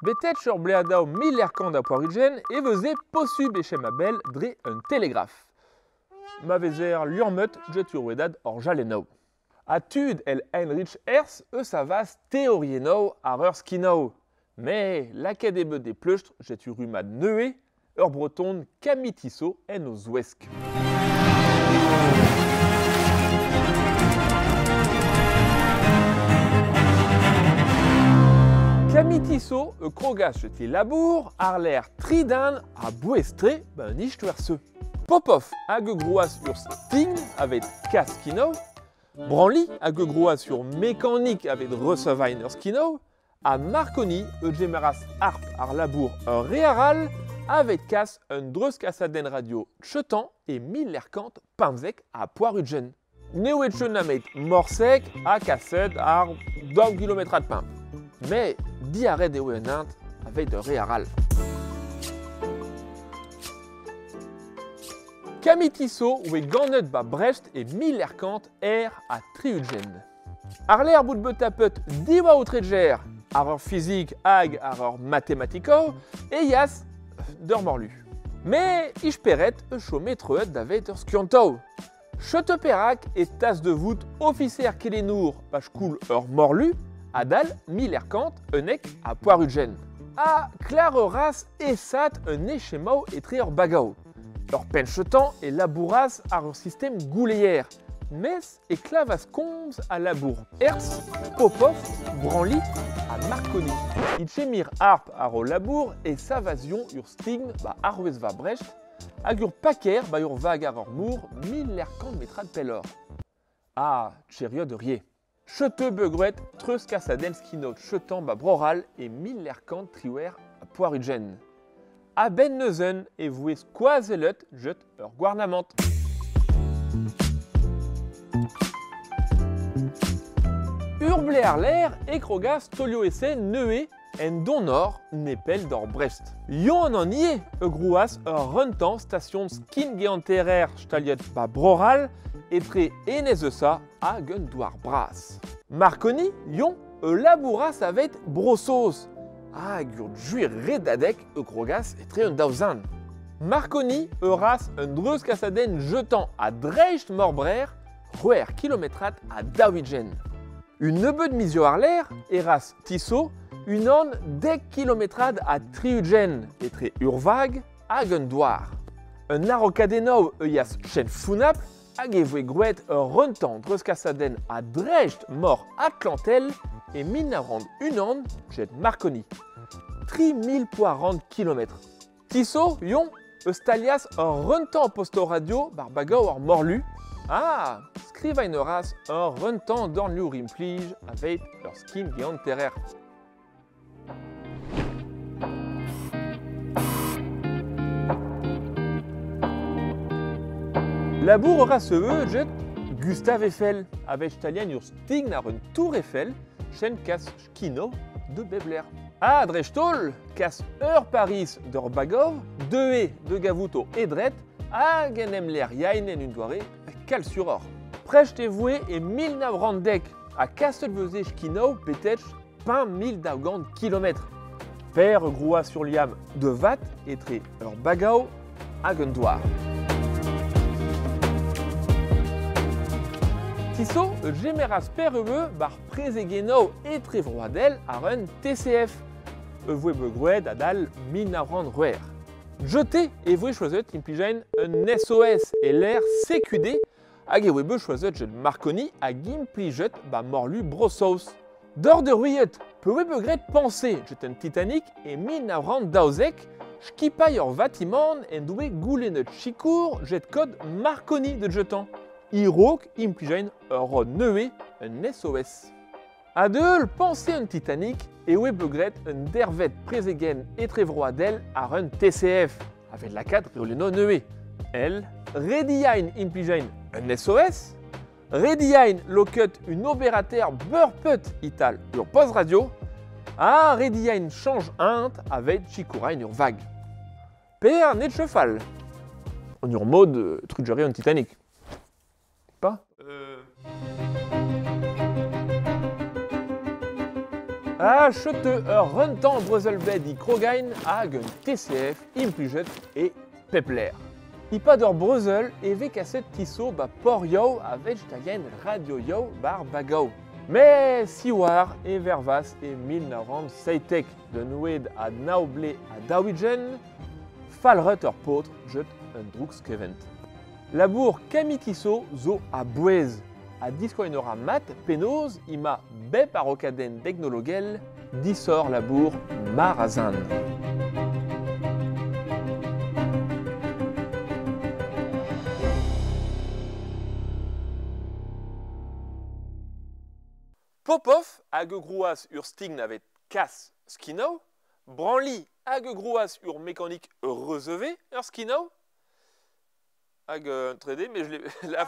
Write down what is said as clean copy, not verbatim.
Betek ur bleadav mil kant ha poar-ugent e veze posubl e chem a-bell dre un telegraf. Ma vezer liammet get ur rouedad orjalennoù. Ha tud el Heinrich Hertz eus a vaz teoriennoù ar ur skinoù. Mais lakaet eo bet e pleustr get ur rummad nevez, ur breton Camille Tissot en o zouesk. Camille Tissot e krogas get e labour àr lec'h tri den a bouez-tre ba un istoer-se. Popov hag e grouas ur stign aveit kas skinoù, Branly hag e grouas ur mekanik aveit recevain ur skinoù, ha Marconi e gemeras harp ar labour ur re arall aveit kas un dreuzkasadenn radio chetan e 1975 ha poar-ugent. N'eo ket cheun nemet morseg ha kaset ar daou kilometrad pemp. Met diaret eo un hent aveit ur re arall. Camille Tissot oe ganet ba Brest e 1940. Ar lec'h bout bet tapet diwa outreger ar ur fizik hag ar ur matematikoù e yas d'ur morlu. Mais isperet e chome treuet davet ur skiantoù. Chetu perak e tas de vout ofiser kelenour pa skoul ur morlu adal 1991 ha poar-ugent. Ha klar ur ras esat un echemaou etre ur bagaou. Ur penchetan e labouras ar ur sistem gouleier, mes e klavas komz a labour Hertz, Popov, Branly ha Marconi. Itchemir harp ar o labour e savazion ur stign ba arouez va Brest hag ur paker ba ur vag ar ur mour 1000 metrad pellor. Ah, tcheriot rie. Chete beugret treus kasaden skinot chetan ba broral e 1938 ha poar-ugent. A-benn neuzen e voe skoazellet get ur gouarnamant. Ur blez ar l'air e krogas tolio ese neue en donor nepell d'or Brest. Yon an ie e grouas ur runtan station skin geanterer staliet ba broral etre enez eus hag un douar bras. Marconi, yon, e labouras avet Bro-Saoz hag ur juir redadek e krogas etre un daouzan. Marconi e ras un dreuz kasadenn jetan a dreist morbrer c'hwec'h kilometrad a daouigen. Un nebeud mizioù ar l'air e ras Tissot unan dek kilometrad a triugen etre ur vag hag un douar. Un arokadennoù e yas chen founapl hag e voe groet ur runtan dreuz kasadenn a dreist mor Atlantel e 1901 get Marconi. 3040 kilometr. Tissot, yon, eus talias ur runtan posto radio bar bagaou ar morlu. Ah, skrivain ras ur runtan dornliour implij aveit ur skin geant terrer. Labour ur ras get Gustave Eiffel aveit stalian ur stign ar un tour Eiffel chen kas skino de bebler. Ah, dreistol, kas ur Paris d'ur bagov, deue de gavouto edret, hag en em ler yain en un doare kal suror. Precht e voe e 1910 ha kaset veze skino petech pin mil daougant kilometr. Per groa sur liam de vat etre ur bagao hag un douar. Tissot e gemeras per eve bar prezegennoù etre vroadel ar un TCF. E voe begroet adal 1900 ruer. Jeté e voe choazet implijain un SOS e l'air CQD hag e voe bet choazet jet Marconi hag implijet ba morlu Bro-Saoz. D'or de ruiet, pe oe begret pensé jet un Titanic e 1912 skipay ur vatiman en doue goulennet chikour jet kod Marconi de jetan. Irok implijain ur rod neue un SOS. A deul pensé un Titanic e oe begret un dervet prezegen etrevroadel ar un TCF, avec la 4 reoleno neue. El, rediain implijain un SOS, rediain loket un opérateur beurpet ital ur post radio, ha rediain change int avec chikourain ur vag. Per net chefal. En ur mod trujere un Titanic. Pas. Ha cheute ur runtan brezel-bed i krogain hag un TCF implijet e pepler. I pad ur brezel e vez kaset tiso ba por yow a vech da yen radio yow bar bagaw. Mais siwar e vervas e 1917 d'un oued a naoble a daouigen, falret ur paotr jet un droukskevent. Labour Camille Tissot zo a bouez a diskoain ur mat penoz ima bep ar okadenn teknologel disor labour marazan. Popov hag grouas ur stign avet kas skinaou, Branly hag grouas ur mekanik rezeve ur skinaou, hag un 3D, mais je l'ai... La,